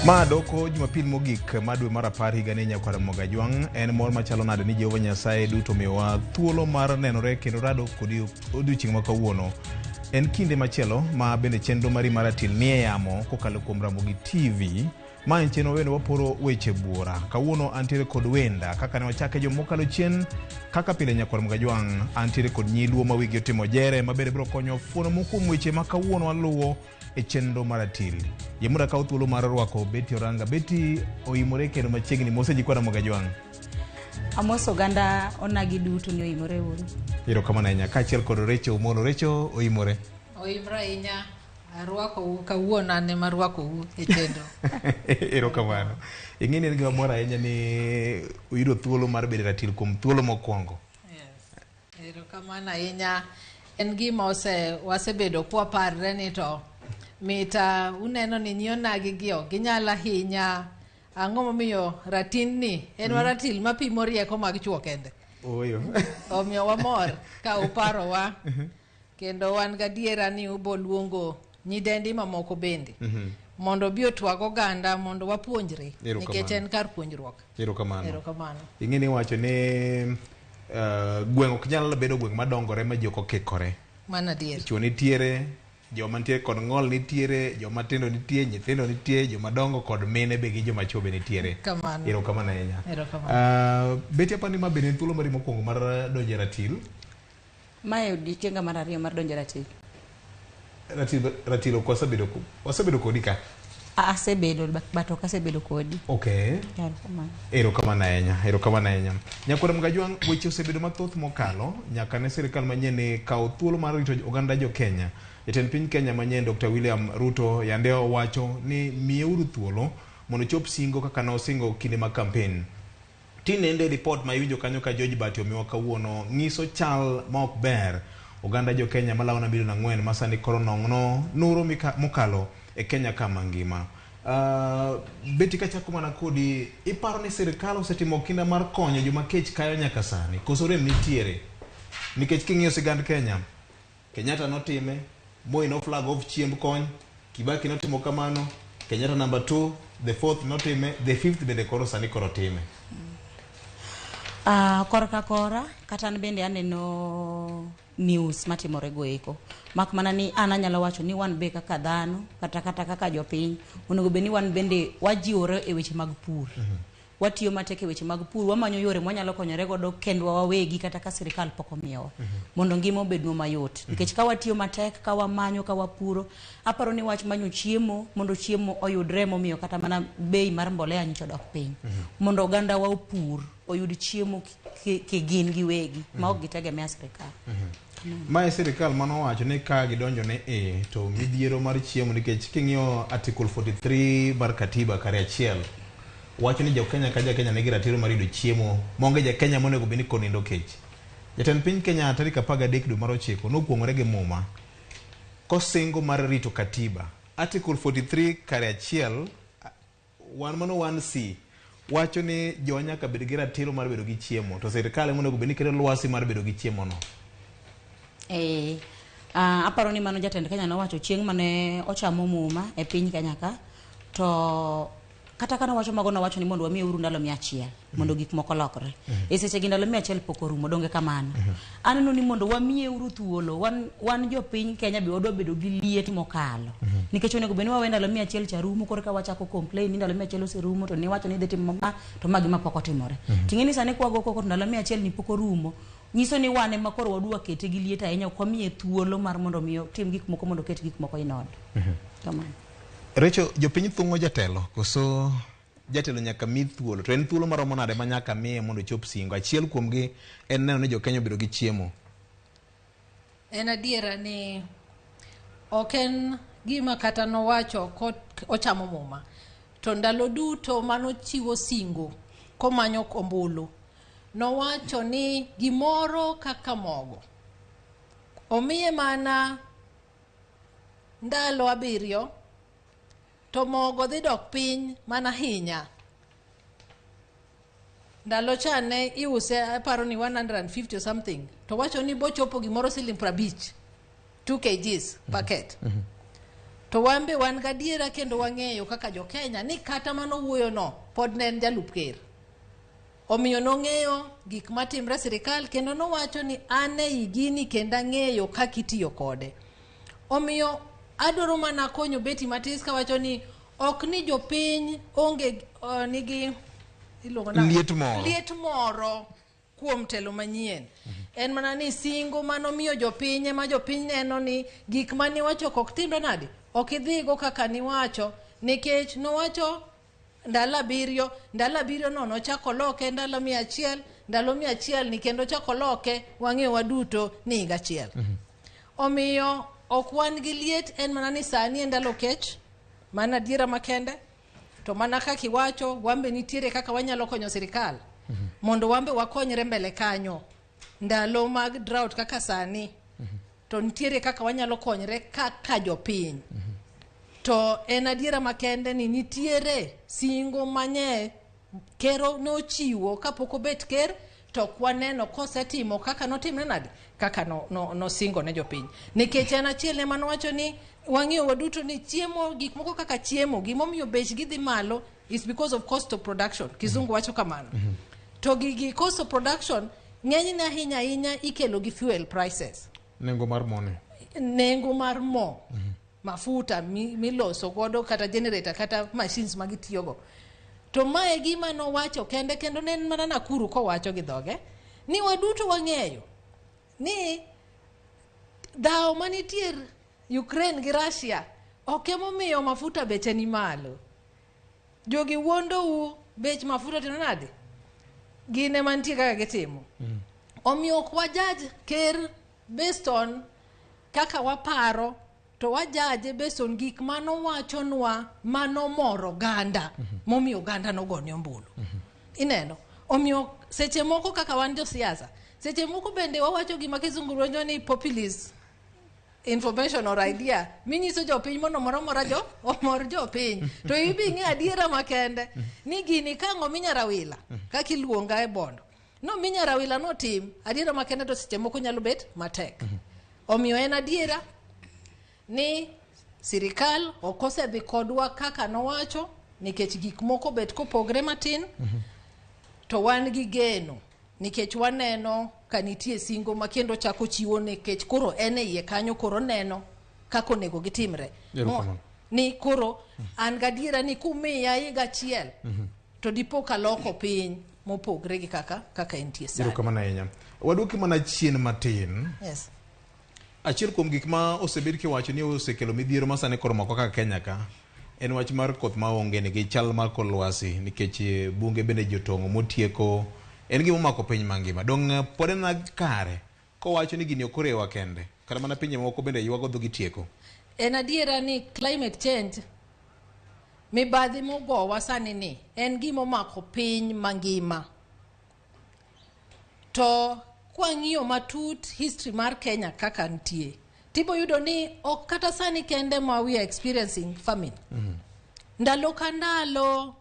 Ma doko Jumapil mogik ma dwe mar 10 higa ni nyakwar Mogajwang' en mor machalo nade ni Jehova Nyasaye duto miyowa thuolo mar nenore kendo rado kodi odiochieng' ma kawuono. En kinde machielo ma bende chenro mari mar ratil nie yamo kokalo kuom Ramogi TV. Ma en chenro bende waporo weche buora. Kawuono antiere kod wenda kaka ne wachake juma mokalo chien kaka pile nyakwar Mogajwang' antiere kod nyiluo ma wigi otimo jere ma bende biro konyo fuono moko kuom weche ma kawuono waluwo e chenro mar ratil. Yie mondo akaw thuolo mar rwako Betty Oranga. Betty oimore kendo machiegni mose ji kwara Mogajwang'. Amoso oganda onagi duto ni oimore uru. Erokamano ahinya kaachiel kod Recho Omolo. Recho oimore. Oimre ahinya. Arwakou kawuono an ema arwakou e chenro. Erokamano. Ing'e ni en gima mor ahinya ni uyudo thuolo mar bedo e ratil kuom thuolo mokwongo. Yes. Erokamano ahinya. En gima ose wasebedo kwaparre ni to mita uneno ni nyi onagi gi ok ginyal ahinya. Ang'o momiyo ratindni en ratil mapimo rieko mag chuo kende. Oyo. Omiyo wamor ka uparowa kendo wan gadiera ni ubo luongo nyidendi mamoko bende mondo obi otwag oganda mondo wapuonjre nikech en kar puonjruok. Erokamano. Erokamano. Ing'e ni iwacho ni gweng' ok nyal bedo gweng' madongore ma ji ok okikore. Mano adier. Chuo nitiere, joma nitie kod ng'ol nitiere, joma tindo nitie, nyithindo nitie, joma dongo kod mine be gi joma chuo be nitiere. Kamano. Erokamano ahinya. Erokamano. Betty apani ma bende en thuolo mari mokwongo mar donjo e ratil. Mae odiochienga mar ariyo mar donjo e ratil. Ratil ok wasebedo kodi ka? Asebedo, but ok asebedo kodi. Okay. Erokamano. Erokamano ahinya, erokamano ahinya. Nyakwar Mgajwang', weche osebedo mathoth mokalo nyaka ne sirikal manyien ni kawo thuolo mar rito oganda jo Kenya. Jatend piny Kenya manyien Dr. William Ruto yande owacho ni miyeuru thuolo mondo ochop singo kaka nosingo kinde mag kampen. Tinende ripot ma iwinjo kanyo ka George Bati omiwa kawuono nyiso chal ma ok ber oganda jo Kenya malawo na milion 4 ma sani koro nong'no nuro mokalo e Kenya kama ngima. Betty kachako mana kodi, iparo ni sirikal osetimo kinda mar konyo joma kech kayo nyaka sani koso rem nitiere? Nikech king'iyo sigand Kenya, Kenyatta notime, Moi no flag off chiemb kony, Kibaki notimo kamano, Kenyatta number 2, the fourth notime, the fifth bende koro sani koro time. Korka kora, kata an bende aneno news matimore go eko. Mak mana ni an anyalo wacho ni wan be kaka dhano, kata kaka jopiny, onego bed ni wan bende wajiwore e weche mag pur. Watiyo matek e weche mag pur, wamanyo yore mwanyalo konyore godo kendwa wawegi kata ka sirikal pok omiyowa. Mondo ngima obednwa mayot. Nikech ka watiyo matek, ka wamanyo, ka wapuro, aparo ni wach manyo chiemo, mondo chiemo oyudre momiyo kata mana bei mar mbolea nyocha odok piny. Mondo oganda wa opur, oyud chiemo kigin giwegi, ma ok gitegemea sirikal. Mae sirikal manowacho ni ka gidonjo ne e to midhiero mar chiemo nikech king'iyo article 43 mar katiba kare achiel wacho ni jo Kenya ka ja Kenya nigi ratiro mar yudo chiemo maonge ja Kenya monego bed ni konindo kech. Jatend piny Kenya tarik 13 dwe mar 9 nokuong'ore gi muma kosingo mar rito katiba. Article 43 kare achiel wan mano 1C wacho ni jowa nyaka bed gi ratiro mar bedo gi chiemo to sirikal ema onego bed ni keto lwasi mar bedo gi chiemo no. Aparo ni mano jatend Kenya nowacho chieng' mane ochamo muma e piny Kenya ka, to kata ka nowacho mago nowacho ni mondo wamiye uru ndalo 100 mondo gik moko olokre. E seche gi ndalo 100 pok orumo, donge kamano? Aneno ni mondo wamiye uru thuolo, wan jopiny Kenya be wadwa bedo gi liet mokalo. Nikech onego bed ni wawe ndalo 100 cha rumo, koro ka wachako complain ni ndalo 100 oserumo to niwacho ni idhi timo ma, to ma gima pok otimore. Ting'e ni sani kwago koko to ndalo 100 ni pok orumo, nyiso ni wan ema koro wadwa kete gi liet ahinya, ok wamiye thuolo mar mondo mi otim gik moko mondo oket gik moko in order. Kamano. Recho, jopiny thung'o jatelo koso jatelo nyaka mi thuolo? To en thuolo maromo nade ma nyaka miye mondo ochop singo? Achiel kuomgi en neno ni jo-Kenya obedo gi chiemo. En adiera ni ok en gima kata nowacho ochamo muma, to ndalo duto manochiwo singo komanyo ombulu, nowacho ni gimoro kaka mogo omiye mana ndalo 7 to mogo dhi dok piny mana hinya. Ndalo cha ne iuse aparo ni 150 or something, to wacho ni bochopo gimoro siling 50, 2 kgs packet. To wan be wan gadiera kendo wang'eyo kaka jo-Kenya ni kata manowuoyono pod ne en jalup ker. Omiyo nong'eyo gik matimre e sirikal kendo nowacho ni an ei gini kendo ang'eyo kaka itiyo kode. Omiyo adwaro mana konyo Betty matis kawacho ni ok ni jopiny onge nigi iluongo nang'o? Liet moro. Liet moro kuom telo manyien. En mana ni singo manomiyo jopiny ema jopiny neno ni gik maniwacho ok timre nade? Ok idhigo kaka niwacho nikech nowacho ndalo 7, ndalo 7 no nochako loke ndalo 100, ndalo 100 ni kendo ochako loke wang'eyo waduto ni higa achiel. Omiyo ok wan gi liet, en mana ni sani en ndalo kech, mana adiera makende. To mana kaka iwacho, wan be nitiere kaka wanyalo konyo sirikal mondo wan be wakonyre mbele kanyo ndalo mag drought kaka sani. To nitiere kaka wanyalo konyre kaka jopiny. To en adiera makende ni nitiere singo manye kero nochiwo kapok obet ker, to ok waneno kosetimo kaka notimre nade, kaka nosingo ne jopiny. Nikech en achiel ema nowacho ni wang'eyo waduto ni chiemo, gik moko kaka chiemo, gimomiyo bechgi dhi malo is because of cost of production. Kizungu wacho kamano. To gigi cost of production ng'enyne ahinya ahinya ikelo gi fuel prices. Nengo mar mo ni. Nengo mar mo. Mafuta miloso godo kata generator kata machines ma gitiyogo. To mae gima nowacho kende kendo ne en mana Nakuru kowacho gi dhoge ni waduto wang'eyo ni dhawo manitie Ukraine gi Russia ok emomiyo mafuta beche ni malo. Jogi wuondou bech mafuta timo nade? Gin ema nitie kaka gitimo. Omiyo ok wajudge ker based on kaka waparo, to wajaje based on gik manowachonwa manomoro oganda, momiyo oganda nogone ombulu. Ineno? Omiyo seche moko kaka wan josiasa, seche moko bende wawacho gima kizungu luongo ni populist information or idea, minyiso jopiny mondo moro mora jo omor jopiny. To ibi ng'e adiera makende ni gini ka ang'o minyara wila kaka iluonga e bondo no minyara wila notim adiera makende, to seche moko nyalo bet matek. Omiyo en adiera ni sirikal ok osedhi kodwa kaka nowacho nikech gik moko bet kopogre matin. To wan gi geno nikech waneno ka nitie singo ma kendo chako chiwo nikech koro en e iye kanyo, koro neno kaka onego gitimre. Erokamano. Ni koro an gadiera ni kumiya higa achiel to dipo ka loko piny mopogre gi kaka entie sani. Erokamano ahinya. Waduoki mana chien matin. Yes. Achiel kuom gik ma osebed kiwacho ni osekelo midhiero ma sani koro mako kaka Kenya ka en wach mar koth maonge nigi chal mar kor lwasi nikech bunge bende ji otong'o motieko, en gima omako piny mangima. Dong' pod en kare kowacho ni gini ok orewa kende, kata mana pinje moko bende ywago dhogi tieko. En adiera ni climate change, mibadhi mogowa sani ni en gima omako piny mangima. To kwang'iyo matut history mar Kenya kaka nitie, tibo yudo ni ok kata sani kende ma we are experiencing famine. Ndalo ka ndalo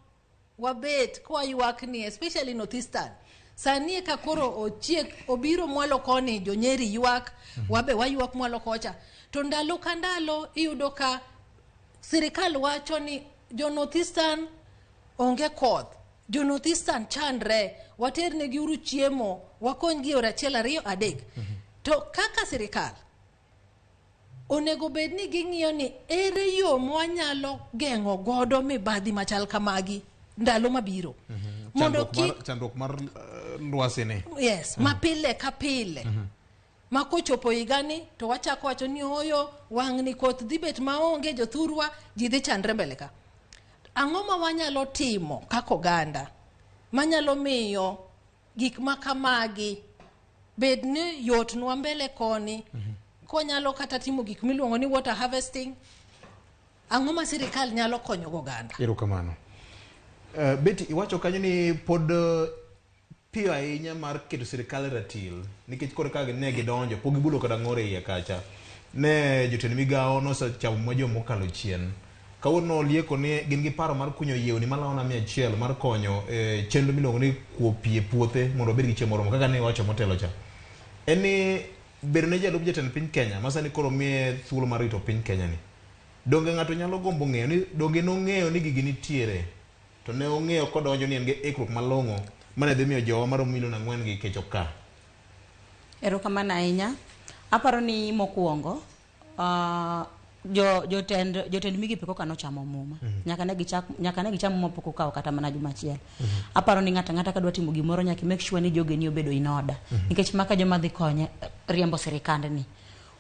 wabet kwaywak ni especially Northeastern. Sani eka koro ochiek obiro mwalo koni, jonyeri ywak, wabe waywak mwalo kocha. To ndalo ka ndalo iyudo ka sirikal wacho ni jo Northeastern onge koth, jo Northeastern chandre, waternegi uru chiemo, wakonygi e yore 1 2 3. To kaka sirikal onego bed ni ging'iyo ni ere yo mwanyalo geng'o godo mibadhi machal kamagi ndalo mabiro. Mondo kik Chandruok mar lwasi ni. Yes, ma pile ka pile. Ma kochopo higani to wachako wacho ni oyo wang'ni koth dhi bet maonge, jothurwa ji dhi chandre mbele ka. Ang'o ma wanyalo timo kaka oganda manyalo miyo gik ma kamagi bed ni yotnwa mbele koni? Kwanyalo kata timo gik miluongo ni water harvesting, ang'o ma sirikal nyalo konyo go oganda? Erokamano. Betty, iwacho kanyo ni pod piyo ahinya mar keto sirikal e ratil nikech koro ka ne gidonjo pok gibulo kata ng'or e iye kacha. Ne jotend migawo nosechamo ma joma okalo chien. Kawuono olieko ni gin gi paro mar kunyo yewni malawo na 100 mar konyo e chenro miluongo ni kuo pi e puothe mondo obed gi chiemo moromo kaka ne iwacho motelo cha. En ni bedo ne jalup jatend piny Kenya ma sani koro miye thuolo mar rito piny Kenya ni. Donge ng'ato nyalo gombo ng'eyo ni donge nong'eyo ni gigi nitiere to ne ong'eyo kodonjo ni en gi ikruok malong'o mane dhi miyo jowa maromo milion 4 gi kech oka. Erokamano ahinya. Aparo ni mokwongo jotend migepe koka nochamo muma. Nyaka ne gicham muma pok okawo kata mana juma achiel. Aparo ni ng'ato ang'ata kadwa timo gimoro nyaka make sure ni jogeni obedo in order. Nikech maka joma dhi konye riembo sirikand ni.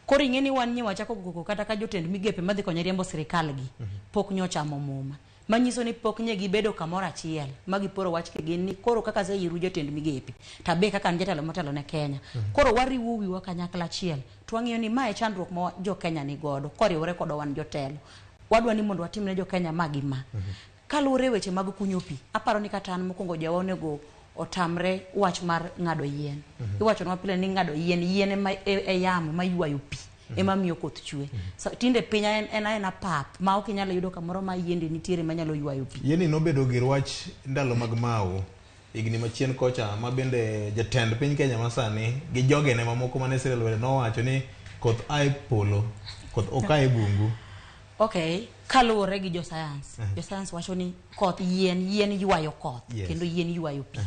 Koro ing'e ni wan nyi wachako koko kata ka jotend migepe madhi konye riembo sirikal gi pok nyochamo muma. Manyiso ni pok nye gibedo kamoro achiel ma giporo wach kigin ni koro kaka aseyiru jotend migepe tabe kaka an jatelo motelo ne Kenya. Koro wariwo wiwa kanyakla achiel to wang'iyo ni mae chandruok ma jo Kenya ni godo koriwore kodwa wan jotelo. Wadwa ni mondo watim ne jo Kenya ma gi ma. Kaluwore weche mag kunyo pi, aparo ni kata an mokwongo jowa onego otamre wach mar ng'ado yien. Iwachonwa pile ni ng'ado yien, yien ema e yamo maywayo pi. Ema miyo koth chwe. So, tinde piny en aena pap ma ok inyal yudo kamoro ma yiende nitiere manyalo ywayo pi. Yienni nobedo gir wach ndalo mag Mau higni machien kocha ma bende jatend piny Kenya masani gi jogene mamoko mane siro lwedo nowacho ni koth a e polo, koth ok a e bungu. Okay, kaluwore gi jo science, jo science wacho ni koth yien ywayo koth kendo yien ywayo pi.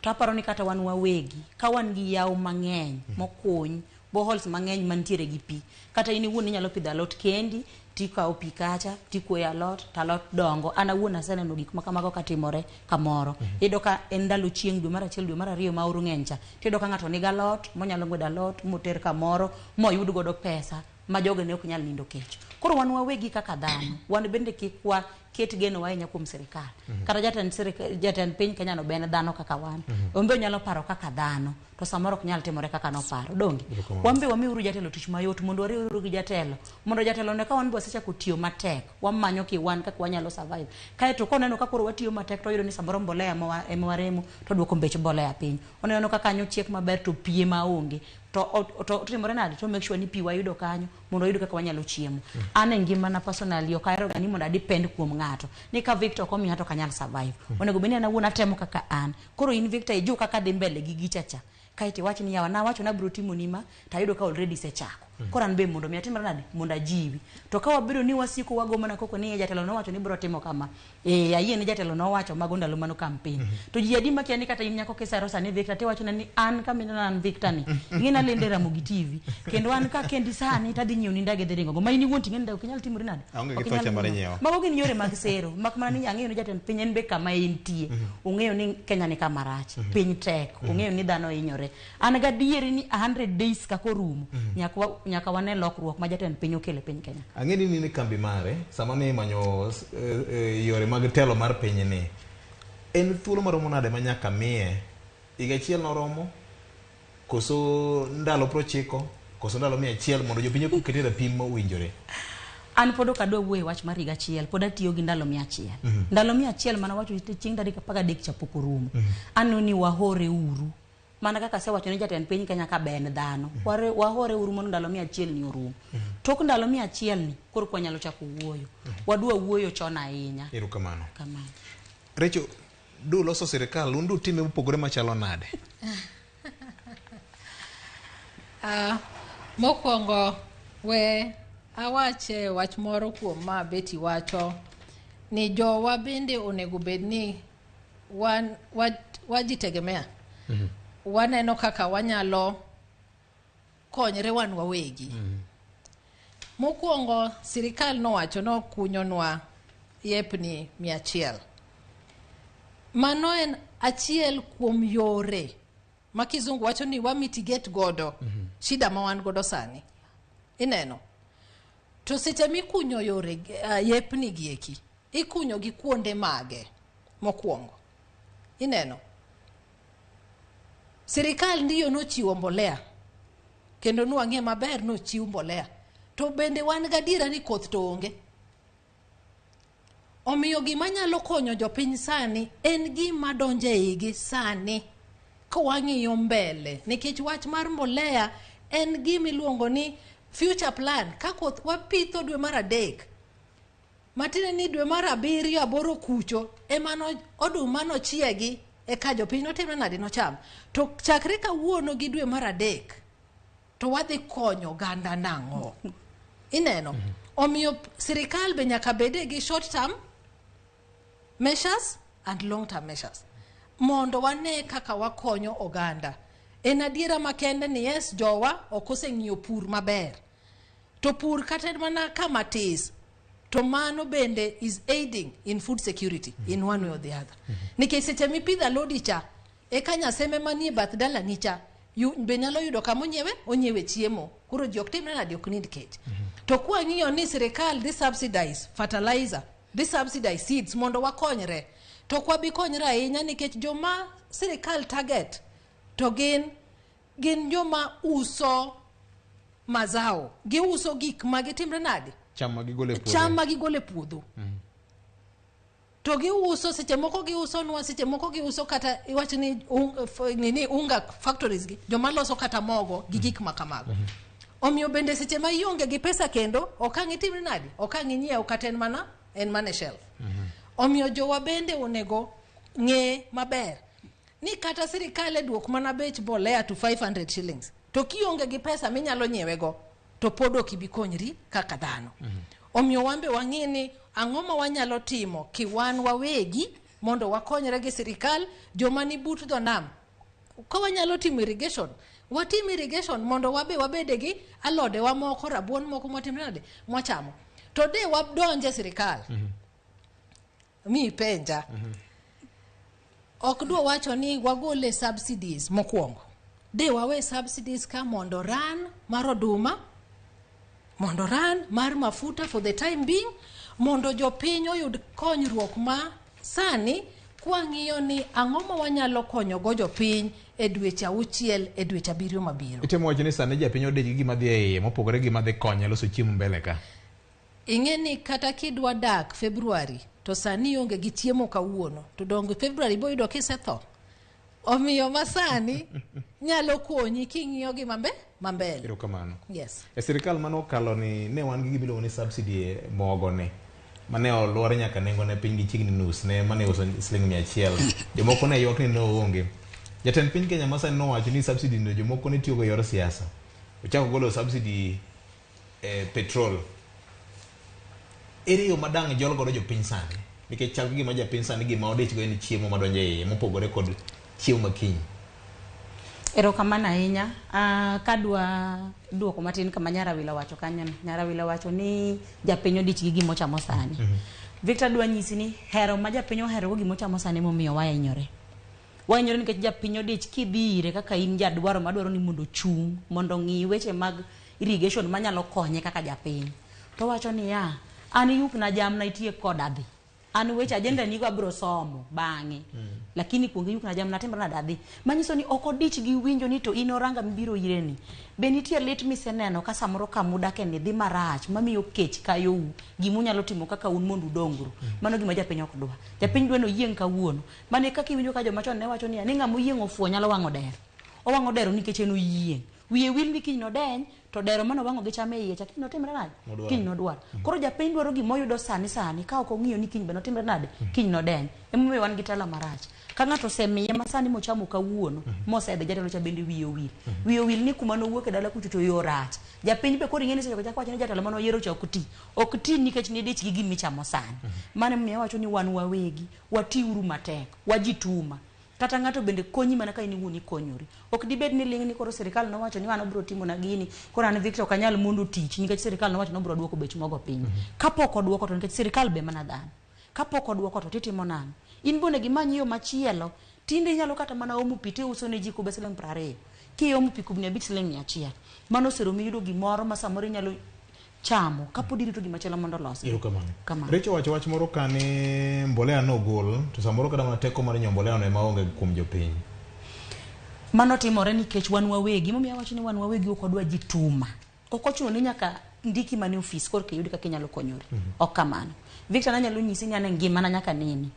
To aparo ni kata wan wawegi, ka wan gi yawo mang'eny mokuny, boreholes mang'eny mantiere gi pi, kata in iwuon inyalo pidho alot kendi, tikawo pi kacha, tikuoyo alot, to alot dongo. An awuon aseneno gik ma kamago katimore kamoro. Iyudo ka en ndalo chieng' dwe mar 1 dwe mar 2 ma oro ng'eny cha, tiyudo ka ng'ato nigi alot, monyalo ng'wedo alot, moter kamoro, moyud godo pesa, ma joge ne ok nyal nindo kech. Koro wan wawegi kaka dhano, wan bende kik waket geno ahinya kuom sirikal. Kata jatend piny Kenya no be en dhano kaka wan. En be onyalo paro kaka dhano, to samoro ok nyal timore kaka noparo. Donge? Wan be wamiuru jatelo tich mayot mondo wariwru gi jatelo. Mondo jatelo ne ka wan be wasechako tiyo matek, wamanyo ki wan kaka wanyalo survive. Kaeto koneno ka koro watiyo matek to oyudo ni samoro mbolea ema waremo to duoko bech mbolea piny. Oneno ka kanyo chiek maber to pi ema onge. To timore nade to make sure ni pi wayudo kanyo mondo wayud kaka wanyalo chiemo. An e ngimana personally ok ahero ga ni mondo adepend kuom ng'ato. Ni ka Victor ok omiya to ok anyal survive. Onego bed ni an awuon atemo kaka an. Koro in Victor ijiw kaka adhi mbele gi gicha cha. Kaeto iwach ni yawa nawacho nabiro timoni ma to ayudo ka already isechako. Koro an be mondo mi atimre nade mondo ajiwi. To ka wabedo ni wasiko wago mana koko ni jatelo nowacho ni biro timo kama. Ayie ni jatelo nowacho mago ndalo mano campaign. To ji adi makia ni kata in nyako kisero sani Victor tiwacho ni an kama an Victor ni. Ing'e ni alendo e Ramogi TV. Kendo an ka kendi sani tadhi nyiewo ni ndege dhi ringo go. Ma in iwuon ting'e ni ndege ok inyal timori nade? Aonge gi thoche mar nyiewo. Mago gin yore mag sero. Mak mana ni ang'eyo ni jatend piny en be kama entie. Ong'eyo ni Kenya ni kama rach. Piny tek. Ong'eyo ni dhano hinyore. An gadieri ni 100 days kaka orumo. Nyaka wane lokruok ma jatend piny okelo e piny Kenya. Ang'e ni in e kambi mare sama ne imanyo yore mag telo mar piny ni. En thuolo maromo nade ma nyaka miye? Higa achiel noromo? Koso ndalo 90? Koso ndalo 100 mondo jopiny oket e rapim mowinjore? An pod ok adwa wuoyo e wach mar higa achiel, pod atiyo gi ndalo 100. Ndalo 100 mana wacho chieng' tarik 13 cha pok orumo. Aneno ni wahore uru. Mana kaka asewacho ni jatend piny Kenya ka be en dhano. Wahore uru mondo ndalo 100 ni orum. Tok ndalo 100 ni koro kwanyalo chako wuoyo. Wadwa wuoyo chon ahinya. Erokamano. Kamano. Recho, du loso sirikal, un du time mopogore machalo nade? Mokwongo we awache wach moro kuom ma Betty wacho ni jowa bende onego bed ni wan wajitegemea. Waneno kaka wanyalo konyre wan wawegi. Mokwongo sirikal nowacho nokunyonwa yepni 100. Mano en achiel kuom yore ma kizungu wacho ni wa mitigate godo shida ma wan godo sani. Ineno? To seche mikunyo yore yepni gieki, ikunyo gi kuonde mage mokwongo. Ineno? Sirikal ndiyo nochiwo mbolea. Kendo nwang'e maber nochiw mbolea. To bende wan gadiera ni koth to onge. Omiyo gima nyalo konyo jopiny sani en gima donjo e igi sani ka wang'iyo mbele. Nikech wach mar mbolea en gima iluongo ni future plan. Ka koth wapitho dwe mar 3, matiende ni dwe mar 7 8 kucho ema oduma nochiegi eka jopiny notimre nade nocham. To chakre kawuono gi dwe mar 3 to wadhi konyo oganda nang'o? Ineno? Omiyo sirikal be nyaka bede gi short term measures and long term measures mondo wane kaka wakonyo oganda. En adiera makende ni yes, jowa ok oseng'iyo pur maber, to pur kata en mana kama tis to mano bende is aiding in food security in one way or the other. Nikech seche mipidho alodi cha, eka nyaseme manie bath dalani cha be nyalo yudo kama onyiewe onyiewe chiemo. Koro ji ok timre nade, ok nind kech. To kwang'iyo ni sirikal dhi subsidize fertilizer, dhi subsidize seeds mondo wakonyre, to ok wabi konyre ahinya nikech joma sirikal target to gin joma uso mazao, giuso gik ma gitimre nade, cham ma gigolo e puodho. Cham ma gigolo e puodho. To giuso, seche moko giuso nwa, seche moko giuso kata iwach ni nini unga factories gi joma loso kata mogo gi gik ma kamago. Omiyo bende seche ma ionge gi pesa kendo ok ang' itimri nade, ok ang' inyiew kata en mana e shelf. Omiyo jowa bende onego ng'e maber ni kata sirikal e duok mana bech mbolea to 500 shillings, to kionge gi pesa minyalo nyiewe go to pod ok ibi konyri kaka dhano. Omiyo wan be wang'i ni ang'o ma wanyalo timo kiwan wawegi mondo wakonyre gi sirikal. Joma ni but dho nam, ka wanyalo timo irrigation, watim irrigation mondo wabe wabede gi alodewa moko, rabuon moko mwatimre nade, mwachamo. To de wadonje sirikal mi penja, ok dwa wacho ni wagole subsidies mokwongo, de wawe subsidies ka mondo ran mar oduma, mondo ran mar mafuta for the time being, mondo jopiny oyud konyruok ma sani. Kwang'iyo ni ang'o ma wanyalo konyogo jopiny e dweche 6, e dweche 7 mabiro. Itemo wacho ni sani japiny odich gi gima dhi e iye mopogore gi gima dhi konye loso chiemo mbele ka. Ing'e ni kata kidwa dak February to sani ionge gi chiemo kawuono, to donge February boyudo kisetho? Omiyo masani nyalo konyi king'iyo gi mambele. Erokamano. Yes. E sirikal mane okalo ni ne wan gi gima iluongo ni subsidy e mogo ni mane olwar nyaka nengo ne piny gi chiegni nus ne mane uso siling 100. Jomoko ne ywak ni ne oonge. Jatend piny Kenya masani nowacho ni subsidy no jomoko ne tiyogo e yor siasa. Ochako golo subsidy e petrol. Ere yo madang' jol godo jopiny sani? Nikech chal ka gima japiny sani gima odich go en chiemo madonjo e iye mopogore kod chiemo makiny. Erokamano ahinya. Kadwa duoko matin kama Nyarawila wacho kanyo no. Nyarawila wacho ni japiny odich gi gima ochamo sani. Victor, dwa nyisi ni hero ma japiny oherogo gima ochamo sani momiyo wahinyore. Wahinyore nikech japiny odich. Kidhi ire kaka in jadwaro madwaro ni mondo ochung' mondo ong'i weche mag irrigation manyalo konye kaka japiny. To wacho niya, an yukna jamna itiek koda dhi. An weche agenda nigo abiro somo bang'e. Lakini kuong yukna jamna timre nade adhi. Manyiso ni ok odich gi winjo ni to in oranga mibiro ire ni. Be nitie lit miseneno ka samoro kamudake ni dhi marach mamiyo kech kayou, gimunyalo timo kaka un mondo udongru. Mano gima japiny ok dwa. Japiny dwa ni oyieng' kawuono. Mano e kaka iwinjo ka joma chon ne wacho niya, ni ng'ama oyieng' ofuwo nyalo wang'o dero. Owang'o dero nikech en oyieng'. Wiye wil ni kiny nodeny to dero mane owang'o gi cham e iye cha kiny notimre nade? Nodwar. Kiny nodwar. Koro japiny dwaro gima oyudo sani sani ka ok ong'iyo ni kiny be notimre nade? Kiny nodeny. Emomiyo wan gi telo marach. Ka ng'ato osemiye masani mochamo kawuono, mosedhi, jatelo cha bende wiye owil. Wiye owil ni kuma nowuok e dala kucho to yo rach. Japiny be koro ing'e ni seche chako wacho ni jatelo mane oyiero cha ok ti. Ok ti nikech nidich gi gima ichamo sani. Mano emomiyo awacho ni wan wawegi, watiuru matek, wajituma. Kata ng'ato bende konyi mana ka in iwuon ikonyori. Ok dibed ni ling' ni koro sirikal nowacho ni an obiro timo na gini, koro an Victor ok anyal mondo tich nikech sirikal nowacho ni obiro duoko bech mogo piny. Kapok oduoko to nikech sirikal be mana dhano. Kapok oduoko to titimo nang'o? In be onego imany yo machielo. Tinde inyalo kata mana omo pi tiuso ne ji kube siling 20. Kiomo pi kubni 5 siling 100. Mano oseromi yudo gimoro ma samoro inyalo chamo kapod irito gimachielo mondo olosi. Erokamano. Kamano. Recho wacho wach moro kane mbolea nogol to samoro kata mana teko mar nyiewo mbolea no ema onge kuom jopiny. Mano timore nikech wan wawegi. Emomiyo awacho ni wan wawegi ok wadwa jituma. Ok ochuno ni nyaka ndiki mana e ofis korka iyud kaka inyalo konyori. Ok kamano. Victor, nanyalo nyisi ni an e ngimana nyaka nene.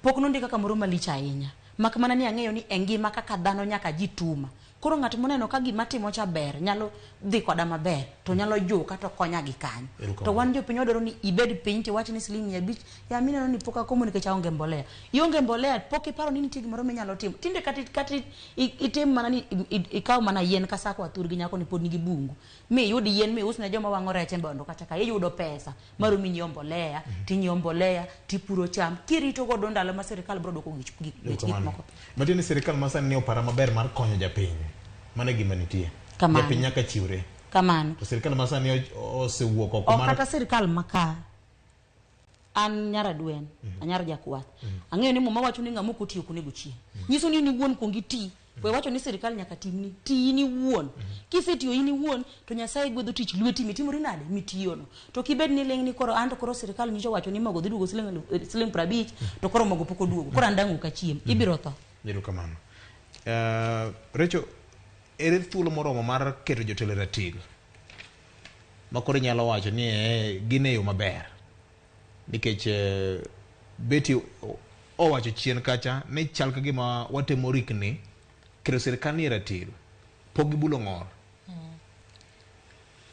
Pok nondika kamoro malich ahinya. Mak mana ni ang'eyo ni e ngima kaka dhano nyaka jituma. Koro ng'at moneno ka gima timo cha ber nyalo dhi koda maber to nyalo juka to konya gi kanyo. Erokamano. To wan jopiny wadwaro ni ibed piny tiwach ni siling 500 ya mineno ni pok akomo nikech aonge mbolea. Ionge mbolea pok iparo ni nitie gimoro minyalo timo. Tinde kata kata itim mana ni ikaw mana yien ka sako athur gi nyako ni pod nigi bungu. Mi iyud yien mi ius ne joma wang'o rech e bondo kacha ka iyudo pesa maromi nyiewo mbolea tinyiewo mbolea tipuro cham kirito godo ndalo ma sirikal biro duoko gich gik bech gik Erokamano. moko. Matiende ni sirikal masani ni opara maber mar konyo japiny. Mano e gima nitie. Kamano. Japiny nyaka chiwre. Kamano. To sirikal masani osewuok oko Ok mar kata sirikal maka an nyar adwen anyar jakwath ang'eyo ni muma wacho ni ng'ama ok otiyo ok onego chiem nyiso ni in iwuon kuong iti we wacho ni sirikal nyaka timni ti in iwuon kisetiyo in iwuon to nyasaye gwedho tich lweti mitimori nade mitiyono to kibed ni ling' ni koro an to koro sirikal nyicho wacho ni mogo dhi duogo siling siling 50 to koro mogo pok oduogo koro an dang' ok achiem ibiro tho. Erokamano. Recho, ere thuolo moromo mar keto jotelo e ratil ma koro inyalo wacho ni gin e yo maber nikech Betty owacho chien kacha ni chal ka gima watemo rikni keto sirikal ni e ratil pok gibulo ng'or.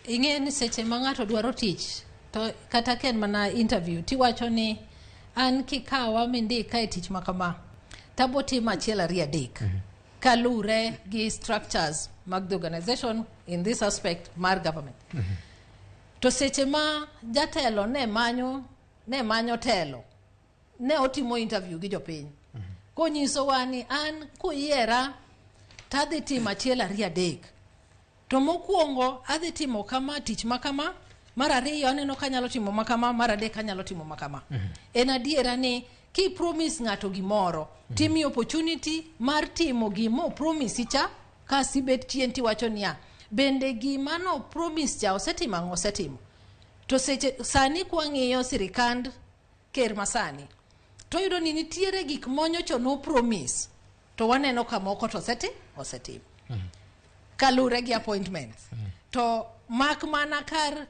Ing'e ni seche ma ng'ato dwaro tich to kata ka en mana interview tiwacho ni an kikawa mindika e tich ma kama tabo timo achiel ariyo adek kalure gi structures mag the organization in this aspect mar government. To seche ma jatelo ne manyo telo ne otimo interview gi jopiny konyisowa ni an kuyiera tadhi timo achiel ariyo adek to mokwongo adhi timo kama tich ma kama mar ariyo aneno ka anyalo timo ma kama mar adek anyalo timo ma kama. En adiera ni ki promise ng'ato gimoro timiyo opportunity mar timo gimo promise cha kasibet chien tiwacho niya bende gima no promise cha osetimo ang'o osetimo. To seche sani kwang'iyo sirikand ker masani to yudo ni nitiere gik monyocho no promise to waneno ka moko to osetimo kalure gi appointments. To mak mana kar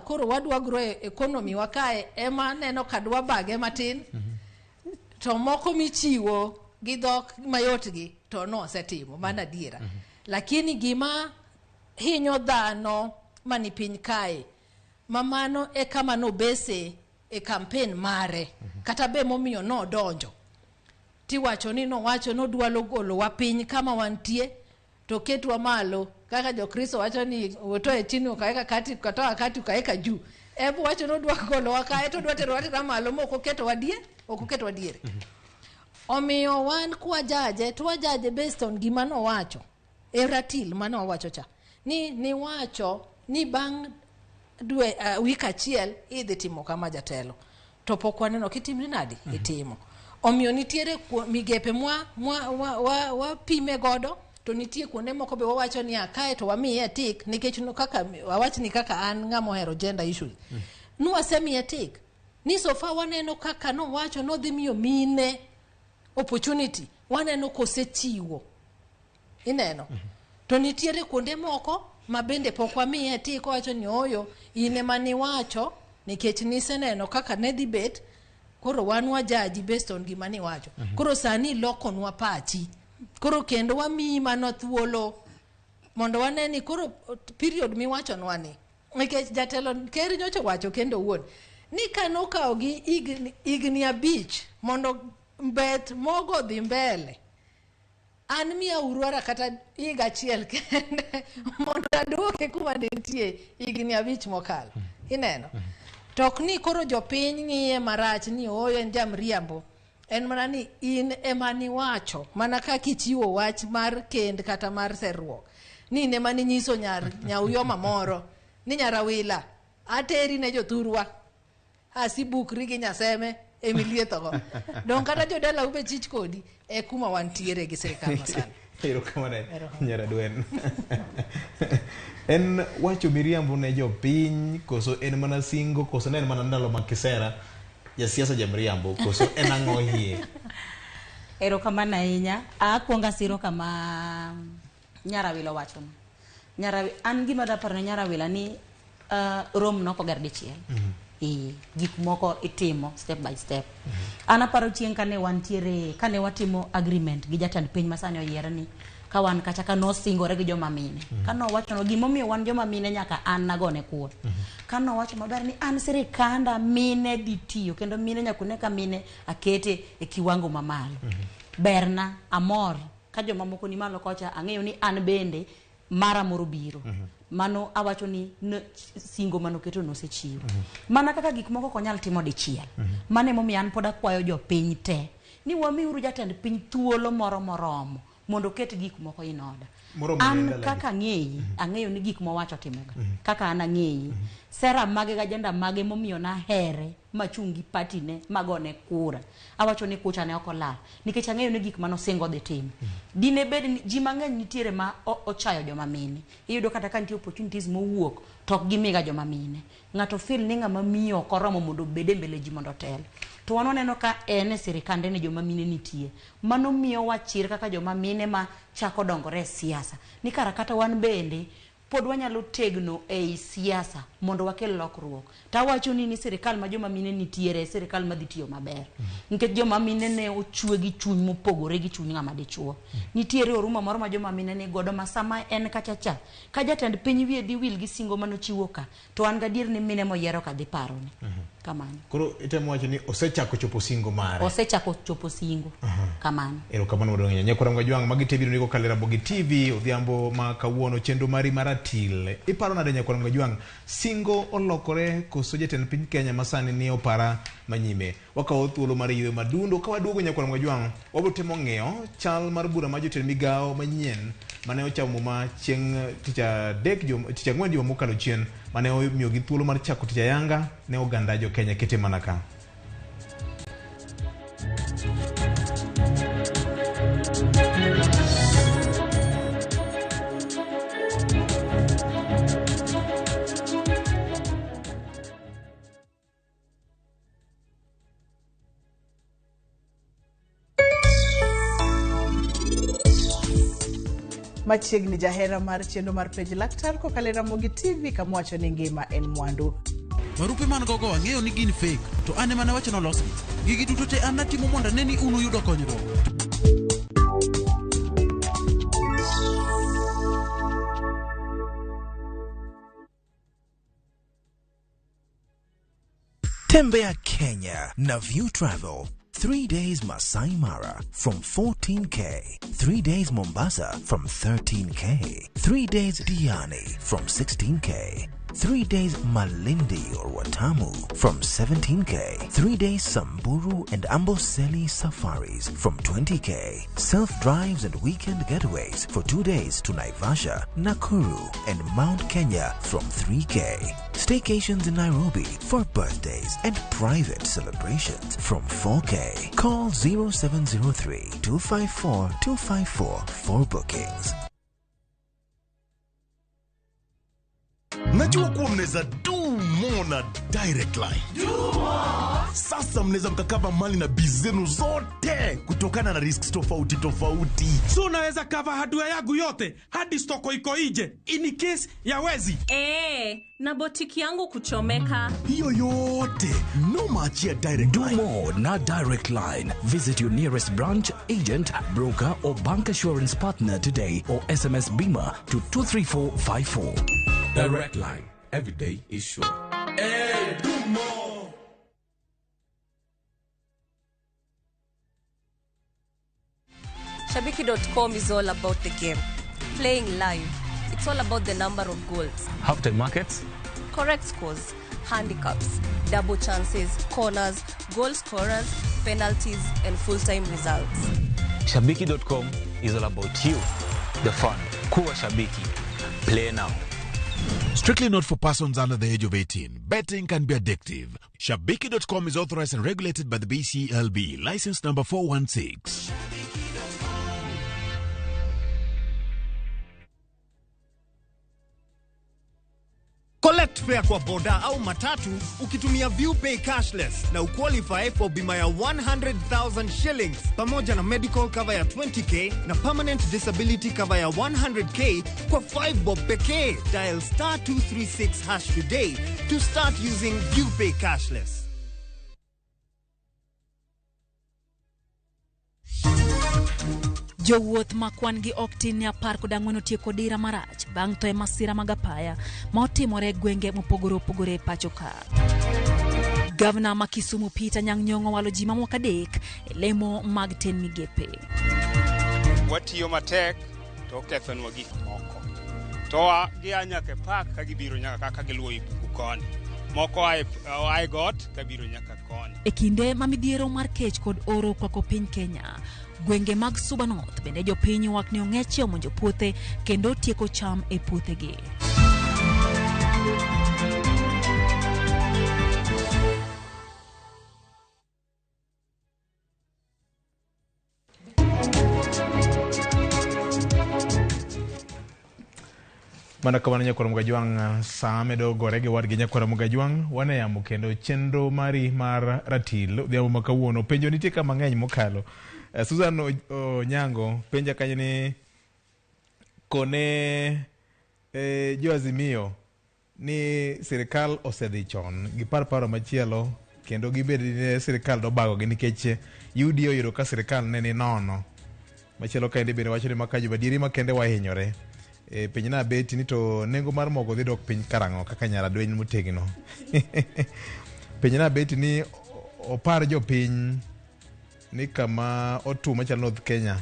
koro wadwa grow economy wa kae ema neno ka dwa bage matin to moko michiwo gi dhok mayot gi to no osetimo mano adiera. Lakini gima hinyo dhano mani piny kae ma mano e kama nobese e campaign mare kata be momiyo nodonjo tiwacho ni nowacho nodwalo golowa piny kama wantie to ketwa malo kaka jokristo wacho ni utoe chini ukaweka kati ukatoa kati ukaweka juu. Ebu wacho nodwa golowa kae to odwa terowa tera malo mok oketowa ok oketowa diere. Omiyo wan kwajaje to wajaje based on gima nowacho e ratil mane owacho cha ni niwacho ni bang' dwe wik achiel idhi timo kama jatelo to pok waneno kitimri nadi itimo. Omiyo nitiere migepe mwa wapime godo to nitie kuonde moko be wawacho ni kae to wamiye tik nikech no kaka wawach ni kaka an ng'ama ohero gender issues nwasemiye tik ni so far waneno kaka nowacho nodhi miyo mine opportunity waneno kosechiwo ineno to nitiere kuonde moko ma bende pok wamiye tik owacho ni ooyo in ema niwacho nikech niseneno kaka ne dhi bet koro wan wajaji based on gima niwacho. Koro sani ilokonwa pachi koro kendo wamiyi mano thuolo mondo wane ni koro period miwachonwa ni nikech jatelo ker nyocha owacho kendo owuon ni kanokawo gi higni 5 mondo bet mogo dhi mbele an miya uru kata higa achiel kende mondo aduoke kuma nentie higni 5 mokalo ineno. To ok ni koro jopiny ng'iye marach ni ooyo en jamriambo en mana ni in ema niwacho mana kaka ichiwo wach mar kend kata mar serruok ni in ema ninyiso nyar nyauyoma moro ni nyarawila ateri ne jothurwa asibukri gi nyaseme emiliethogo dong kata jodalau be chich kodi e kuma wantiere gi sirikal masani. Erokamano nyaradwen. En wacho miriambo ne jopiny koso en mana singo koso ne en mana ndalo mag kisera jasiasa jamriambo koso en ang'o hie? Erokamano ahinya. Akwongo asiro kama Nyarawila owachono. An gima daparo ne Nyarawila ni Rome nokoger dichiel. Gik moko itimo step by step. An aparo chieng' kane wantiere, kane watimo agreement gi jatend piny masani oyier ni Ka wan kacha ka nosingore gi joma mine. Ka nowacho no gimomiyo wan joma mine nyaka an nagone kura. Ka nowacho maber ni an sirikanda mine dhi tiyo kendo mine nyaka une ka mine akete e kiwango mamalo. Berna amor ka joma moko ni malo kocha ang'eyo ni an bende mara moro biro. Mano awacho ni singo manoketo nosechiwo. Mana kaka gik moko ok onyal timo dichiel. Mano emomiyo an pod akwayo jopiny te ni wamiuru jatend piny thuolo moro moromo mondo oket gik moko in order. Moromo ne An ndalo adi? kaka ang'eyi, ang'eyo ni gik mowacho timoga. Kaka an ang'eyi. Sera mage gi agenda mage momiyo nahere machung' gi party ne magone kura. Awacho ni kucha ne ok olal. Nikech ang'eyo ni gik manosingo dhi timo. Dine bed ni ji mang'eny nitiere ma ochayo joma mine. Iyudo kata ka nitie opportunities mowuok to ok gimiga joma mine. Ng'ato feel ni ng'ama miyo ok oromo mondo obed e mbele ji mondo otel. To wan waneno ka en e sirikande ni joma mine nitie. Mano miyowa chir kaka joma mine ma chako dongore e siasa. Ni kara kata wan bende pod wanyalo tegno ei siasa mondo wakel lokruok. Tawacho ni sirikal ma joma mine nitiere e sirikal madhi tiyo maber. Nikech joma mine ne ochwe gi chuny mopogore gi chuny ng'ama dichuo. Nitiere oruma moro ma joma mine ni godo ma sama en kacha cha, ka jatend piny wiye dhi wil gi singo manochiwo ka, to an gadier ni mine moyiero ka dhi parone. Kamano. Koro itemo wacho ni osechako chopo singo mare. Osechako chopo singo. Kamano. Erokamano maduong' ahinya. Nyakwar Ngajwang' magi te biro ni kokalo e Ramogi TV odhiambo ma kawuono chenro mari mar atil. Iparo nade Nyakwar Ngajwang'? Singo olokore koso jatend piny Kenya masani ni opara manyime? Wakawo thuolo mar yweyo madundo ka waduogo Nyakwar Ngajwang' wabiro temo ng'iyo chal mar bura mar jotend migawo manyien mane ochamo muma chieng' tich adek tich ang'wen juma mokalo chien mane omiyogi thuolo mar chako tich ayanga ne oganda jo Kenya kete mana ka. Machiegni jahera mar chenro mar penj laktar kokalo e Ramogi TV kama wacho ni ngima en mwandu. Barupe man gogo ang'eyo ni gin fake, to an ema nawacho nolosgi. Gigi duto te an natimo mondo ane ni un uyudo konyruok. Tembea Kenya na View Travel. 3 days Masai Mara from 14K. 3 days Mombasa from 13K. 3 days Diani from 16K. 3 days Malindi or Watamu from 17K. 3 days Samburu and Amboseli safaris from 20K. Self-drives and weekend getaways for 2 days to Naivasha, Nakuru and Mount Kenya from 3K. Staycations in Nairobi for birthdays and private celebrations from 4K. Call 0703 254 254 for bookings. Najua kuwa mnaweza do more na Direct Line. Sasa mnaweza mkacover mali na biz zenu zote kutokana na risks tofauti tofauti. So unaweza cover hardware yangu yote hadi stoko iko nje in case ya wezi. Na botiki yangu kuchomeka. Hiyo yote no maachia Direct Do Line. more na Direct Line. Visit your nearest branch, agent, broker, or bank assurance partner today or SMS BIMA to 23454. Direct Line. Every day is sure. Hey, do more. Shabiki.com is all about the game. Playing live. It's all about the number of goals. Halftime markets. Correct scores, handicaps, double chances, corners, goal scorers, penalties, and full-time results. Shabiki.com is all about you, the fun. Kuwa Shabiki. Play now. Strictly not for persons under the age of 18. Betting can be addictive. Shabiki.com is authorized and regulated by the BCLB. License number 416. Collect fare kwa boda au matatu ukitumia ViewPay cashless na uqualify for bima ya 100,000 shillings pamoja na medical cover ya 20K na permanent disability cover ya 100K kwa 5 bob pekee. Dial star 236 hash today to start using ViewPay cashless. Jowuoth ma kwan gi ok tin ne 14 otieko dira marach bang' tho e masira mag apaya ma otimore e gwenge mopogore opogore e pacho ka. Gavana ma Kisumu Peter Anyang' Nyong'o owalo ji mamoko 3 e lemo mag ten migepe. Watiyo matek to okethonwa gik moko. To gia nyaka e park ka gibiro nyaka kaka giluwo i bungu koni. Moko oa e got kabiro nyaka koni. E kinde ma midhiero mar kech kod oro okwako piny Kenya, gwenge mag Suba North bende jopiny ywak ni ong'eche omonjo puothe kendo tieko cham e puothegi. Mana kamano nyakwar Mugajwang', saa medo gore gi wadgi nyakwar Mugajwang', wan e yamo kendo chenro mari mar ratil odhiambo ma kawuono. Penjo nitie ka mang'eny mokalo. Susan Onyango penja kanyo ni kone jo Azimio ni sirikal osedhi chon, gipar paro machielo kendo gibed ni sirikal dobagogi nikech UDA oyudo ka sirikal ne ni nono. Machielo kaendi bende wacho ni maka jomadieri makende wahinyore. Penj na beti ni to nengo mar mogo dhi dok piny karang'o kaka nyaradweny motegno. Penj na beti ni opar jopiny ni kama otuo machalo North Kenya.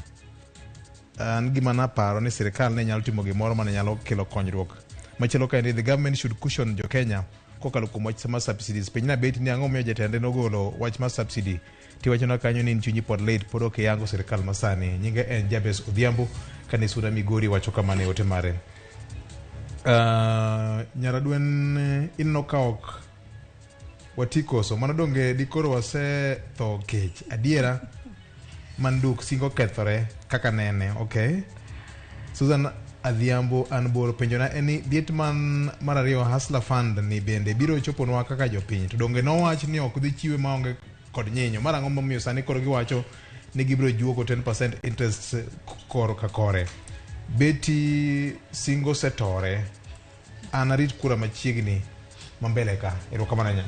An gima naparo ni sirikal ne nyalo timo gimoro mane nyalo kelo konyruok. Machielo kaendi the government should cushion jo Kenya kokalo kuom wach mar subsidies. Penj na beti ni ang'o momiyo jatende nogolo wach mar subsidy. Tiwachona kanyo ni in chunyi pod lit pod ok iyango sirikal masani. Nyinge en Jabez Odhiambo kane sura Migori wacho kamano e ote mare. Nyaradwen ineno ka ok wati koso mano donge dikoro wasetho kech adiera manduk singo kethore kaka nene. Okay. Susan Adhiambo an boro penjona en ni dhiet man mar ariyo Hustler Fund ni bende biro choponwa kaka jopiny to donge nowach ni ok dhi chiwe maonge kod nyinyo mar ang'o momiyo sani koro giwacho ni gibiro juogo 10% interest koro ka kore. Beti singo setore an arit kura machiegni ma mbele ka. Erokamano ahinya.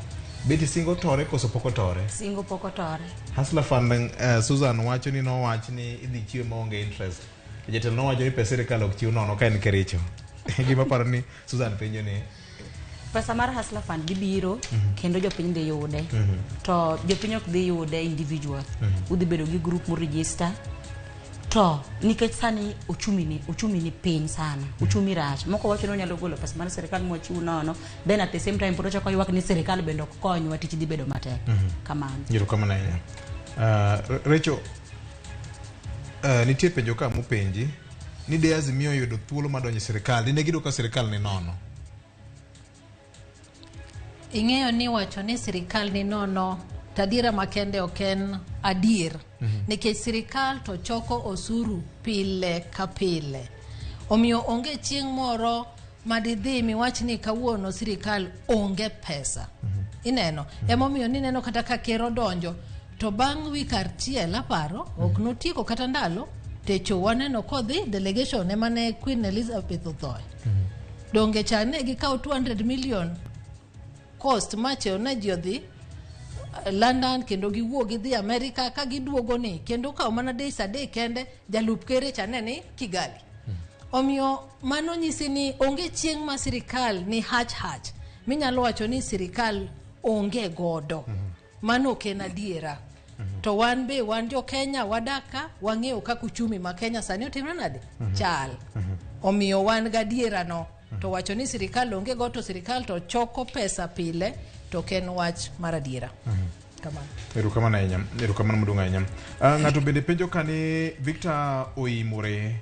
Beti singo tore koso pok otore? Singo pok otore. Hustler Fund Susan wacho ni nowach ni idhi chiwe maonge interest. Jatelo nowacho ni pesa sirikal ok chiw nono ka en Kericho. Gima paro ni Susan penjo ni pesa mar Hustler Fund dhi biro kendo jopiny dhi yude. To jopiny ok dhi yude individual. Udhi bedo gi group mo register. To nikech sani uchumi ni piny sana. Uchumi rach. Moko wacho ni onyalo golo pesa mar sirikal mwachiw nono. Then at the same time pod ochako ywak ni sirikal bende ok konywa tich dhi bedo matek. Kamano. Erokamano ahinya. Recho, nitie penjo ka mopenji ni de Azimio oyudo thuolo mar donjo e sirikal dine giyudo ka sirikal ni nono. Ing'eyo ni wacho ni sirikal ni nono tadiera makende ok en adier. Nikech sirikal to choko osuru pile ka pile. Omiyo onge chieng' moro madidhi miwach ni kawuono sirikal onge pesa. Ineno? Emomiyo nineno kata ka ker odonjo to bang' wik achiel aparo ok notieko kata ndalo techo waneno kodhi delegation ema ne Queen Elizabeth othoe. Donge cha ne gikawo 200 million cost mache ne ji odhi London kendo giwuok gidhi America ka giduogo ni kendo kawo mana days 3 kende jalup kere cha ne ni Kigali. Omiyo mano nyisi ni onge chieng' ma sirikal ni hach hach minyalo wacho ni sirikal onge godo. Mano ok en adiera. To wan be wan jo Kenya wadak ka wang'eyo kaka uchumi ma Kenya sani otimre nade chal. Omiyo wan gadiera no. To wacho ni sirikal onge go to sirikal to choko pesa pile to ok en wach mar adiera. Kamano. Erokamano ahinya. Erokamano maduong' ahinya. Ng'ato bende penjo ka ni Victor Oimore